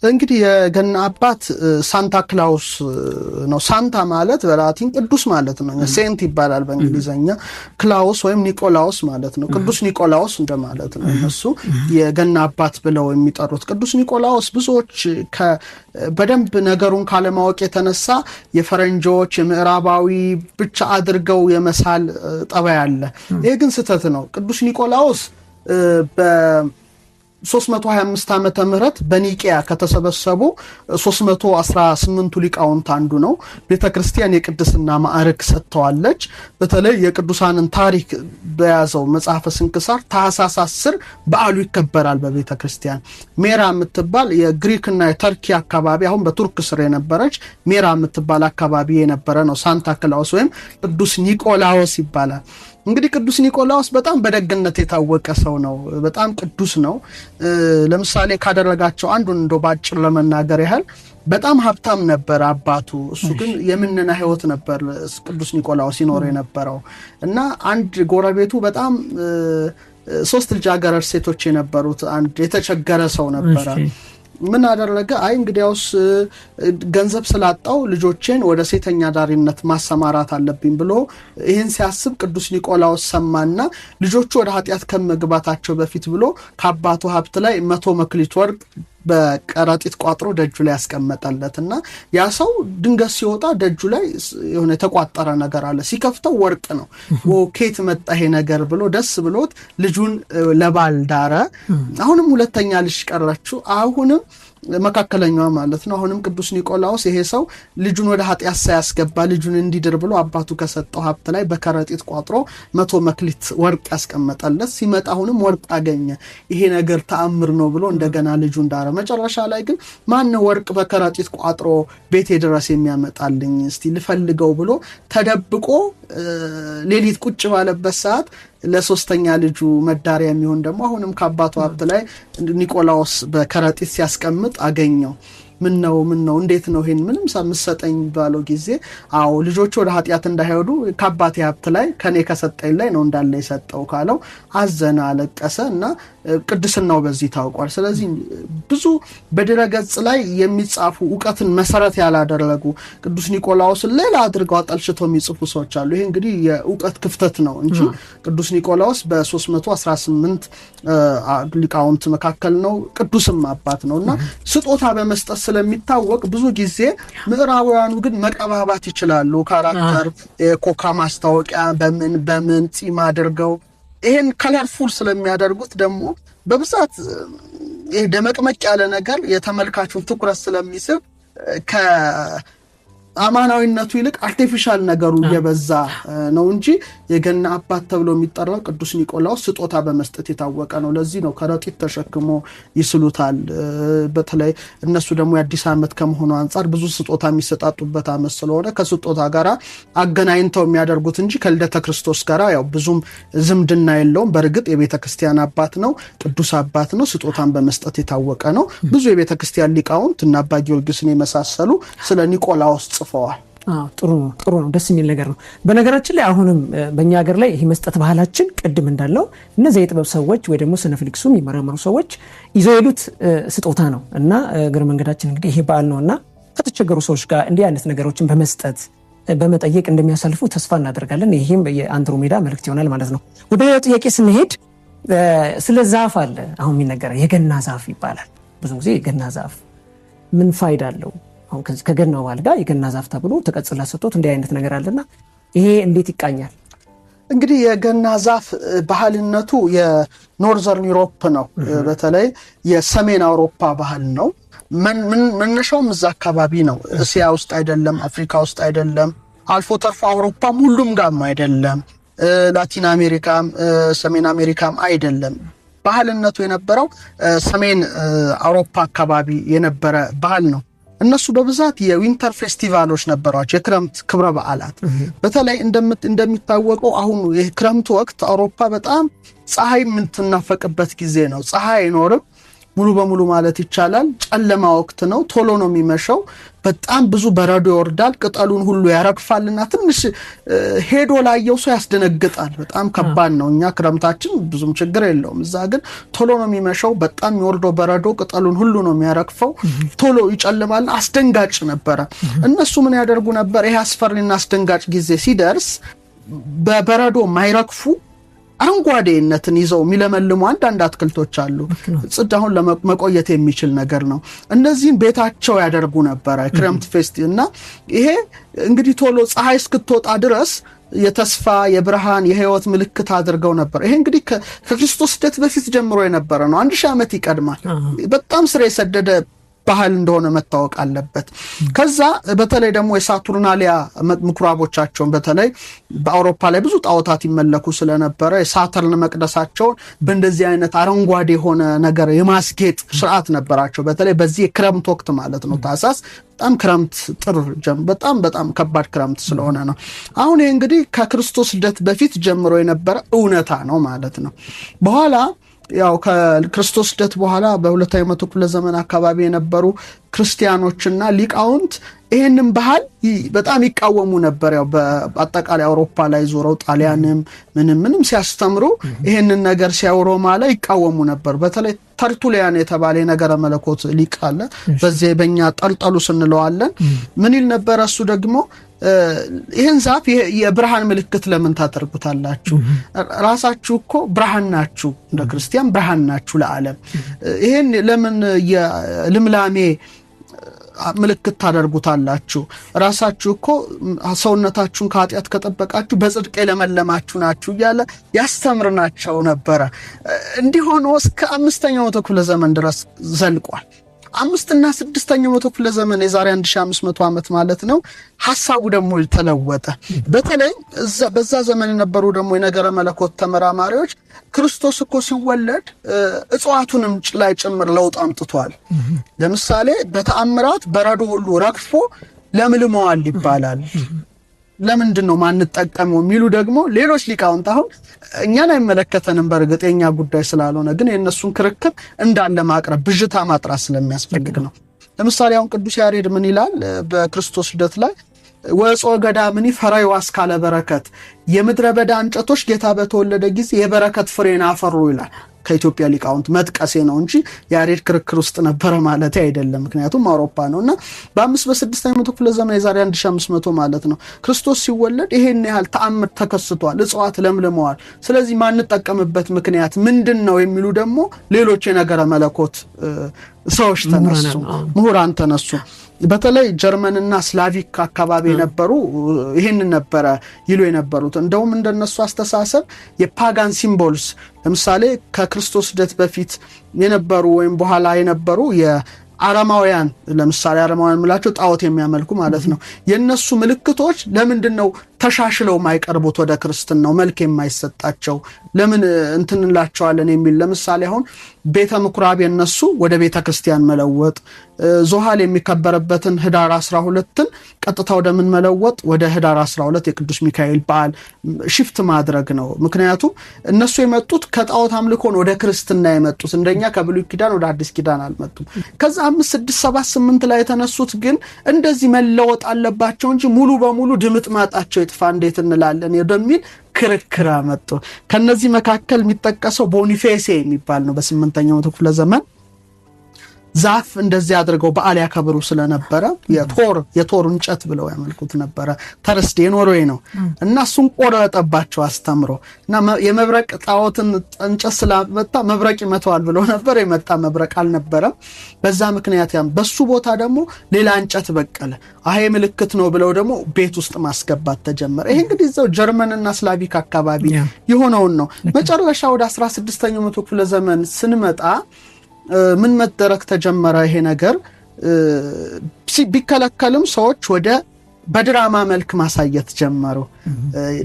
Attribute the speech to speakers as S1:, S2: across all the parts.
S1: እንግዲህ የገና አባት ሳንታ ክላውስ ነው። ሳንታ ማለት በላቲን ቅዱስ ማለት ነው። Saint ይባላል በእንግሊዘኛ። ክላውስ ወይም ኒቆላውስ ማለት ነው። ቅዱስ ኒቆላውስ እንደማለት ነው። እነሱ የገና አባት ብለው የሚጠሩት ቅዱስ ኒቆላውስ ብዙዎች በደንብ ነገሩን ካለማወቅ የተነሳ የፈረንጆች የምዕራባዊ ብቻ አድርገው የመሳል ጠባይ አለ። ይሄ ግን ስህተት ነው። ቅዱስ ኒቆላውስ በ325 ዓመተ ምህረት በኒቂያ ከተሰበሰቡ 318ቱ ሊቃውንት አንዱ ነው። ቤተ ክርስቲያን የቅድስና ማዕረግ ሰጥተዋለች። በተለይ የቅዱሳንን ታሪክ በያዘው መጽሐፈ ስንክሳር ታኅሳስ 10 በዓሉ ይከበራል በቤተ ክርስቲያን። ሜራ የምትባል የግሪክና የተርኪ አካባቢ፣ አሁን በቱርክ ስር የነበረች ሜራ የምትባል አካባቢ የነበረ ነው። ሳንታ ክላውስ ወይም ቅዱስ ኒቆላዎስ ይባላል። እንግዲህ ቅዱስ ኒቆላዎስ በጣም በደግነት የታወቀ ሰው ነው። በጣም ቅዱስ ነው። ለምሳሌ ካደረጋቸው አንዱን እንደው ባጭር ለመናገር ያህል፣ በጣም ሀብታም ነበር አባቱ። እሱ ግን የምንና ሕይወት ነበር ቅዱስ ኒቆላዎስ ሲኖር የነበረው። እና አንድ ጎረቤቱ በጣም ሶስት ልጃገረድ ሴቶች የነበሩት አንድ የተቸገረ ሰው ነበረ። ምን አደረገ? አይ እንግዲያውስ ገንዘብ ስላጣው ልጆቼን ወደ ሴተኛ አዳሪነት ማሰማራት አለብኝ ብሎ ይህን ሲያስብ ቅዱስ ኒቆላዎስ ሰማና ልጆቹ ወደ ኃጢአት ከመግባታቸው በፊት ብሎ ከአባቱ ሀብት ላይ 100 መክሊት ወርቅ በከረጢት ቋጥሮ ደጁ ላይ ያስቀመጠለት። እና ያ ሰው ድንገት ሲወጣ ደጁ ላይ የሆነ የተቋጠረ ነገር አለ። ሲከፍተው ወርቅ ነው። ከየት መጣ ይሄ ነገር ብሎ ደስ ብሎት ልጁን ለባል ዳረ። አሁንም ሁለተኛ ልጅ ቀረችው። አሁንም መካከለኛዋ ማለት ነው። አሁንም ቅዱስ ኒቆላዎስ ይሄ ሰው ልጁን ወደ ኃጢአት ሳያስገባ ልጁን እንዲድር ብሎ አባቱ ከሰጠው ሀብት ላይ በከረጢት ቋጥሮ 100 መክሊት ወርቅ ያስቀመጠለት። ሲመጣ አሁንም ወርቅ አገኘ። ይሄ ነገር ተአምር ነው ብሎ እንደገና ልጁን ዳረ። መጨረሻ ላይ ግን ማን ወርቅ በከረጢት ቋጥሮ ቤቴ ድረስ የሚያመጣልኝ፣ እስቲ ልፈልገው ብሎ ተደብቆ ሌሊት ቁጭ ባለበት ሰዓት ለሶስተኛ ልጁ መዳሪያ የሚሆን ደግሞ አሁንም ከአባቱ ሀብት ላይ ኒቆላዎስ በከረጢት ሲያስቀምጥ አገኘው። ምን ነው፣ ምን ነው፣ እንዴት ነው ይሄን ምንም ሳምሰጠኝ ባለው ጊዜ፣ አዎ ልጆቹ ወደ ኃጢአት እንዳይሄዱ ከአባቴ ሀብት ላይ ከኔ ከሰጠኝ ላይ ነው እንዳለ የሰጠው ካለው አዘነ፣ አለቀሰ እና ቅድስናው በዚህ ታውቋል። ስለዚህ ብዙ በድረገጽ ላይ የሚጻፉ እውቀትን መሰረት ያላደረጉ ቅዱስ ኒቆላዎስን ሌላ አድርገው አጠልሽተው የሚጽፉ ሰዎች አሉ። ይሄ እንግዲህ የእውቀት ክፍተት ነው እንጂ ቅዱስ ኒቆላዎስ በ318 ሊቃውንት መካከል ነው፣ ቅዱስም አባት ነው እና ስጦታ በመስጠት ስለሚታወቅ ብዙ ጊዜ ምዕራባውያኑ ግን መቀባባት ይችላሉ። Character የኮካ ማስታወቂያ በምን በምን ጺም አድርገው ይሄን colorful ስለሚያደርጉት፣ ደግሞ በብዛት ይሄ ደመቅመቅ ያለ ነገር የተመልካቹን ትኩረት ስለሚስብ ከአማናዊነቱ ይልቅ artificial ነገሩ እየበዛ ነው እንጂ የገና አባት ተብሎ የሚጠራው ቅዱስ ኒቆላዎስ ስጦታ በመስጠት የታወቀ ነው። ለዚህ ነው ከረጢት ተሸክሞ ይስሉታል። በተለይ እነሱ ደግሞ የአዲስ ዓመት ከመሆኑ አንጻር ብዙ ስጦታ የሚሰጣጡበት ዓመት ስለሆነ ከስጦታ ጋር አገናኝተው የሚያደርጉት እንጂ ከልደተ ክርስቶስ ጋር ያው ብዙም ዝምድና የለውም። በእርግጥ የቤተ ክርስቲያን አባት ነው፣ ቅዱስ አባት ነው። ስጦታን በመስጠት የታወቀ ነው። ብዙ የቤተ ክርስቲያን ሊቃውንት እና አባ ጊዮርጊስን የመሳሰሉ ስለ ኒቆላዎስ ጽፈዋል።
S2: ጥሩ ነው፣ ጥሩ ነው። ደስ የሚል ነገር ነው። በነገራችን ላይ አሁንም በእኛ ሀገር ላይ ይህ መስጠት ባህላችን ቅድም እንዳለው እነዚያ የጥበብ ሰዎች ወይ ደግሞ ስነ ፊሊክሱ የሚመራመሩ ሰዎች ይዘው የሄዱት ስጦታ ነው። እና እግረ መንገዳችን እንግዲህ ይሄ በዓል ነው እና ከተቸገሩ ሰዎች ጋር እንዲህ አይነት ነገሮችን በመስጠት በመጠየቅ እንደሚያሳልፉ ተስፋ እናደርጋለን። ይህም የአንድሮሜዳ መልእክት ይሆናል ማለት ነው። ወደ ሌላው ጥያቄ ስንሄድ ስለ ዛፍ አለ አሁን የሚነገረው፣ የገና ዛፍ ይባላል። ብዙ ጊዜ የገና ዛፍ ምን ፋይዳ አለው? አሁን ከገናው በዓል ጋር የገና ዛፍ ተብሎ ተቀጽላ ሰጥቶት እንዲህ አይነት ነገር አለና ይሄ እንዴት ይቃኛል?
S1: እንግዲህ የገና ዛፍ ባህልነቱ የ Northern Europe ነው። በተለይ የሰሜን አውሮፓ ባህል ነው። መነሻውም እዛ አካባቢ ነው። እስያ ውስጥ አይደለም፣ አፍሪካ ውስጥ አይደለም፣ አልፎ ተርፎ አውሮፓም ሁሉም ጋም አይደለም፣ ላቲን አሜሪካም ሰሜን አሜሪካም አይደለም። ባህልነቱ የነበረው ሰሜን አውሮፓ አካባቢ የነበረ ባህል ነው። እነሱ በብዛት የ winter festival ኦች ነበሯቸው፣ የክረምት ክብረ በዓላት። በተለይ እንደሚታወቀው አሁን የክረምቱ ወቅት አውሮፓ በጣም ፀሐይ የምትናፈቅበት ጊዜ ነው። ፀሐይ አይኖርም። ሙሉ በሙሉ ማለት ይቻላል ጨለማ ወቅት ነው። ቶሎ ነው የሚመሸው። በጣም ብዙ በረዶ ይወርዳል። ቅጠሉን ሁሉ ያረግፋልና ትንሽ ሄዶ ላየው ሰው ያስደነግጣል። በጣም ከባድ ነው። እኛ ክረምታችን ብዙም ችግር የለውም። እዛ ግን ቶሎ ነው የሚመሸው። በጣም የሚወርደው በረዶ ቅጠሉን ሁሉ ነው የሚያረግፈው። ቶሎ ይጨልማል። አስደንጋጭ ነበረ። እነሱ ምን ያደርጉ ነበር? ይሄ አስፈሪና አስደንጋጭ ጊዜ ሲደርስ በበረዶ ማይረግፉ አረንጓዴነትን ይዘው የሚለመልሙ አንዳንድ አትክልቶች አሉ። ጽድ አሁን ለመቆየት የሚችል ነገር ነው። እነዚህን ቤታቸው ያደርጉ ነበረ ክረምት ፌስቲ እና ይሄ እንግዲህ ቶሎ ፀሐይ እስክትወጣ ድረስ የተስፋ የብርሃን የህይወት ምልክት አድርገው ነበር። ይሄ እንግዲህ ከክርስቶስ ልደት በፊት ጀምሮ የነበረ ነው። 1000 ዓመት ይቀድማል። በጣም ስር የሰደደ ባህል እንደሆነ መታወቅ አለበት። ከዛ በተለይ ደግሞ የሳቱርናሊያ ምኩራቦቻቸውን በተለይ በአውሮፓ ላይ ብዙ ጣዖታት ይመለኩ ስለነበረ የሳተርን መቅደሳቸውን በእንደዚህ አይነት አረንጓዴ የሆነ ነገር የማስጌጥ ስርዓት ነበራቸው። በተለይ በዚህ የክረምት ወቅት ማለት ነው። ታህሳስ በጣም ክረምት ጥር በጣም በጣም ከባድ ክረምት ስለሆነ ነው። አሁን ይሄ እንግዲህ ከክርስቶስ ልደት በፊት ጀምሮ የነበረ እውነታ ነው ማለት ነው። በኋላ ያው ከክርስቶስ ልደት በኋላ በሁለተኛው መቶ ክፍለ ዘመን አካባቢ የነበሩ ክርስቲያኖችና ሊቃውንት ይሄንን ባህል በጣም ይቃወሙ ነበር። ያው በአጠቃላይ አውሮፓ ላይ ዞረው ጣሊያንም ምንም ምንም ሲያስተምሩ ይሄንን ነገር ሲያዩ ሮማ ላይ ይቃወሙ ነበር። በተለይ ተርቱሊያን የተባለ የነገረ መለኮት ሊቅ አለ። በዚህ በእኛ ጠልጠሉ ስንለዋለን። ምን ይል ነበር እሱ ደግሞ ይሄን ዛፍ የብርሃን ምልክት ለምን ታደርጉታላችሁ? ራሳችሁ እኮ ብርሃን ናችሁ፣ እንደ ክርስቲያን ብርሃን ናችሁ ለዓለም። ይሄን ለምን የልምላሜ ምልክት ታደርጉታላችሁ? ራሳችሁ እኮ ሰውነታችሁን ከኃጢአት ከጠበቃችሁ በጽድቅ የለመለማችሁ ናችሁ እያለ ያስተምርናቸው ነበረ። እንዲህ ሆኖ እስከ 5ኛው መቶ ክፍለ ዘመን ድረስ ዘልቋል። 5 እና 6ኛው መቶ ክፍለ ዘመን የዛሬ 1500 ዓመት ማለት ነው። ሐሳቡ ደግሞ ተለወጠ። በተለይ በዛ ዘመን የነበሩ ደግሞ የነገረ መለኮት ተመራማሪዎች ክርስቶስ እኮ ሲወለድ እጽዋቱንም ላይ ጭምር ለውጥ አምጥቷል። ለምሳሌ በተአምራት በረዶ ሁሉ ረግፎ ለምልመዋል ይባላል። ለምንድን ነው ማንጠቀመው የሚሉ ደግሞ ሌሎች ሊቃውንት አሁን እኛን አይመለከተንም በእርግጥ የኛ ጉዳይ ስላልሆነ፣ ግን የእነሱን ክርክር እንዳለ ማቅረብ ብዥታ ማጥራት ስለሚያስፈልግ ነው። ለምሳሌ አሁን ቅዱስ ያሬድ ምን ይላል በክርስቶስ ልደት ላይ? ወዕፆ ገዳምኒ ፈረዩ አስካለ በረከት፣ የምድረ በዳ እንጨቶች ጌታ በተወለደ ጊዜ የበረከት ፍሬን አፈሩ ይላል። ከኢትዮጵያ ሊቃውንት መጥቀሴ ነው እንጂ ያሬድ ክርክር ውስጥ ነበረ ማለት አይደለም። ምክንያቱም አውሮፓ ነውና በ5 በ6ኛው መቶ ክፍለ ዘመን የዛሬ 1500 ማለት ነው ክርስቶስ ሲወለድ ይሄን ያህል ተአምር ተከስቷል፣ እጽዋት ለምልመዋል። ስለዚህ ማንጠቀምበት ምክንያት ምንድነው የሚሉ ደግሞ ሌሎች የነገረ መለኮት ሰዎች ተነሱ፣ ምሁራን ተነሱ። በተለይ ጀርመንና ስላቪክ አካባቢ የነበሩ ይሄንን ነበረ ይሉ የነበሩት። እንደውም እንደነሱ አስተሳሰብ የ pagan symbols ለምሳሌ ከክርስቶስ ልደት በፊት የነበሩ ወይም በኋላ የነበሩ የአረማውያን ለምሳሌ አረማውያን ምላቸው ጣዖት የሚያመልኩ ማለት ነው። የነሱ ምልክቶች ለምንድነው ተሻሽለው ማይቀርቡት ወደ ክርስትናው መልክ የማይሰጣቸው ለምን እንትንላቸዋለን የሚል ለምሳሌ አሁን ቤተ ምኩራብ የነሱ ወደ ቤተ ክርስቲያን መለወጥ፣ ዞሃል የሚከበርበትን ህዳር 12ን ቀጥታ ወደ ምን መለወጥ ወደ ህዳር 12 የቅዱስ ሚካኤል በዓል shift ማድረግ ነው። ምክንያቱም እነሱ የመጡት ከጣዖት አምልኮ ነው ወደ ክርስትና የመጡት፣ እንደኛ ከብሉይ ኪዳን ወደ አዲስ ኪዳን አልመጡም። ከዛ 5 6 7 8 ላይ የተነሱት ግን እንደዚህ መለወጥ አለባቸው እንጂ ሙሉ በሙሉ ድምጥማጣቸው ይጥፋ እንዴት እንላለን ወደሚል ክርክር አመጡ። ከነዚህ መካከል የሚጠቀሰው ቦኒፌሴ የሚባል ነው። በ8ኛው መቶ ክፍለ ዘመን ዛፍ እንደዚህ አድርገው በዓል ያከብሩ ስለነበረ የቶር እንጨት ብለው ያመልኩት ነበረ። ተርስዴ ኖርዌይ ነው እና እሱን ቆረጠባቸው አስተምሮ እና የመብረቅ ጣዖትን እንጨት ስላመጣ መብረቅ ይመታዋል ብሎ ነበር። የመጣ መብረቅ አልነበረም። በዛ ምክንያት ያም በሱ ቦታ ደግሞ ሌላ እንጨት በቀለ። አሄ ምልክት ነው ብለው ደግሞ ቤት ውስጥ ማስገባት ተጀመረ። ይሄ እንግዲህ እዛው ጀርመንና ስላቪክ አካባቢ የሆነውን ነው። መጨረሻ ወደ 16ኛው መቶ ክፍለ ዘመን ስንመጣ ምን መደረግ ተጀመረ? ይሄ ነገር ቢከለከልም ሰዎች ወደ በድራማ መልክ ማሳየት ጀመሩ።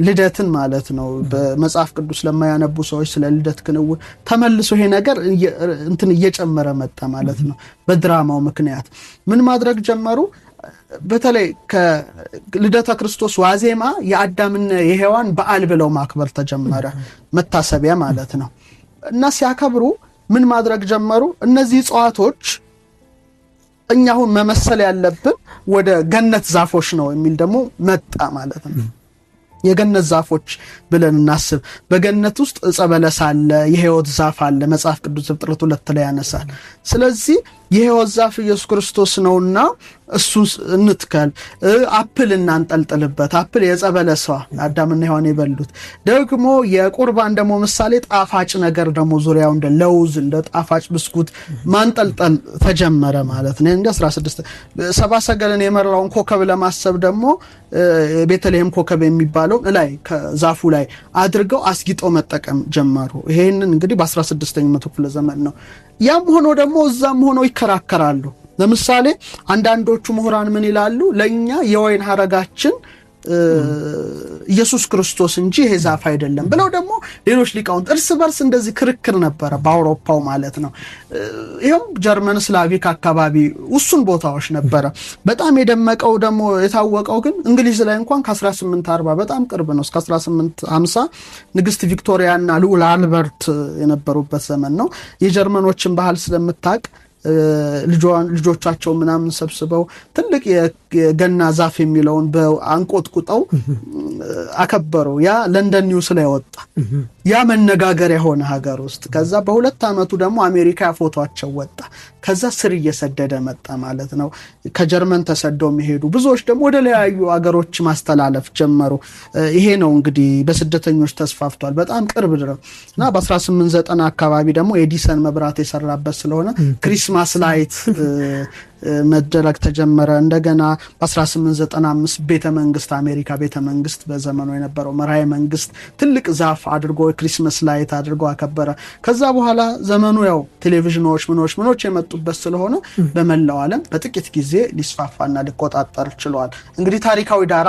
S1: ልደትን ማለት ነው። በመጽሐፍ ቅዱስ ለማያነቡ ሰዎች ስለ ልደት ክንውን ተመልሶ ይሄ ነገር እንትን እየጨመረ መጣ ማለት ነው። በድራማው ምክንያት ምን ማድረግ ጀመሩ? በተለይ ከልደተ ክርስቶስ ዋዜማ የአዳምና የሔዋን በዓል ብለው ማክበር ተጀመረ። መታሰቢያ ማለት ነው። እና ሲያከብሩ ምን ማድረግ ጀመሩ? እነዚህ እጽዋቶች እኛ አሁን መመሰል ያለብን ወደ ገነት ዛፎች ነው የሚል ደግሞ መጣ ማለት ነው። የገነት ዛፎች ብለን እናስብ። በገነት ውስጥ ዕፀ በለስ አለ፣ የሕይወት ዛፍ አለ። መጽሐፍ ቅዱስ ዘፍጥረት 2 ላይ ያነሳል። ስለዚህ የሕይወት ዛፍ ኢየሱስ ክርስቶስ ነውና እሱን እንትከል፣ apple እናንጠልጥልበት። Apple የዕፀ በለሷ አዳምና ሔዋን የበሉት፣ ደግሞ የቁርባን ደግሞ ምሳሌ ጣፋጭ ነገር ደግሞ ዙሪያው እንደ ለውዝ እንደ ጣፋጭ ብስኩት ማንጠልጠል ተጀመረ ማለት ነው። እንደ 16 ሰብአ ሰገልን የመራውን ኮከብ ለማሰብ ደግሞ ቤተልሔም ኮከብ የሚባለው ላይ ከዛፉ ላይ አድርገው አስጊጠው መጠቀም ጀመሩ። ይሄንን እንግዲህ በ16ኛው መቶ ክፍለ ዘመን ነው። ያም ሆኖ ደግሞ እዛም ሆኖ ይከራከራሉ። ለምሳሌ አንዳንዶቹ ምሁራን ምን ይላሉ? ለኛ የወይን ሀረጋችን ኢየሱስ ክርስቶስ እንጂ ይሄ ዛፍ አይደለም ብለው ደግሞ ሌሎች ሊቃውንት እርስ በርስ እንደዚህ ክርክር ነበረ በአውሮፓው ማለት ነው። ይኸውም ጀርመን ስላቪክ አካባቢ ውሱን ቦታዎች ነበረ። በጣም የደመቀው ደግሞ የታወቀው ግን እንግሊዝ ላይ እንኳን ከ1840 በጣም ቅርብ ነው፣ እስከ 1850 ንግስት ቪክቶሪያ እና ልዑል አልበርት የነበሩበት ዘመን ነው። የጀርመኖችን ባህል ስለምታቅ ልጆቻቸው ምናምን ሰብስበው ትልቅ የገና ዛፍ የሚለውን በአንቆጥቁጠው አከበሩ። ያ ለንደን News ላይ ወጣ። ያ መነጋገሪያ ሆነ ሀገር ውስጥ። ከዛ በ2 ዓመቱ ደግሞ አሜሪካ ፎቶአቸው ወጣ። ከዛ ስር እየሰደደ መጣ ማለት ነው። ከጀርመን ተሰደው የሚሄዱ ብዙዎች ደግሞ ወደ ተለያዩ ሀገሮች ማስተላለፍ ጀመሩ። ይሄ ነው እንግዲህ በስደተኞች ተስፋፍቷል በጣም ቅርብ ድረስ። እና በ1890 አካባቢ ደግሞ ኤዲሰን መብራት የሰራበት ስለሆነ Christmas light መደረግ ተጀመረ። እንደገና በ1895 ቤተ መንግስት፣ አሜሪካ ቤተ መንግስት በዘመኑ የነበረው መራሄ መንግስት ትልቅ ዛፍ አድርጎ Christmas light አድርጎ አከበረ። ከዛ በኋላ ዘመኑ ያው ቴሌቪዥኖች ምኖች ምኖች የመጡበት ስለሆነ በመላው ዓለም በጥቂት ጊዜ ሊስፋፋና ሊቆጣጠር ችሏል። እንግዲህ ታሪካዊ ዳራ